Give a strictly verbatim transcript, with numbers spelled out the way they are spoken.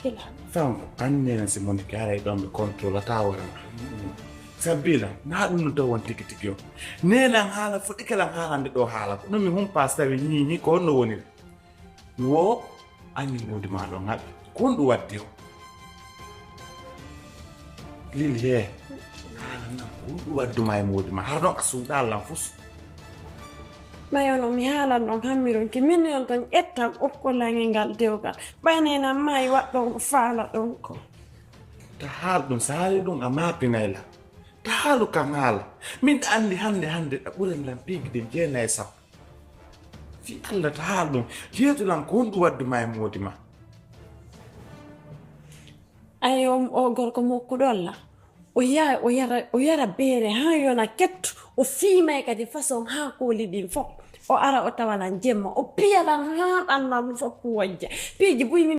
Kila. Fan ko kan neena si mon ki aray ɗon ɓe contrôle ta wara. Sabila, na ɗum no taw won tigi tigi o. Neena haala fuɗi kala haalande ɗo haala ko. Ɗum mi humpa si tawi ni, ni ko honno woniri. Wo, anni modi ma ɗon haɓe. Ko honɗum waddi o? Lili he. Haala nan ko honɗum waddu ma e modi ma. Har ɗon a sunɗa lan fus. Ɓay on mi haalan ɗon hammiron ki min yon ton ƴettan okkolange ngal dewgal. Ɓay nenan maayi waɗɗon ko faala ɗon ko. Ta haal ɗum, sa haali ɗum a maapinay la. Ta haalu kan haala. Min anndi hannde hannde ɗa ɓuren lan piiji ɗin jeenay sappo. Fii Alla ta haal ɗum. Yeetu lan ko honɗum waddu ma e moodi ma. Ay, o, o gorko mokkuɗo Alla. O ya-, o yara, o yara beere haa yona ketto. O fiimay kadi façon haakooli ɗin fof. O ara o tawa lan jemma. O piya lan haa ɓanndu am fof wojja. Piiji buy min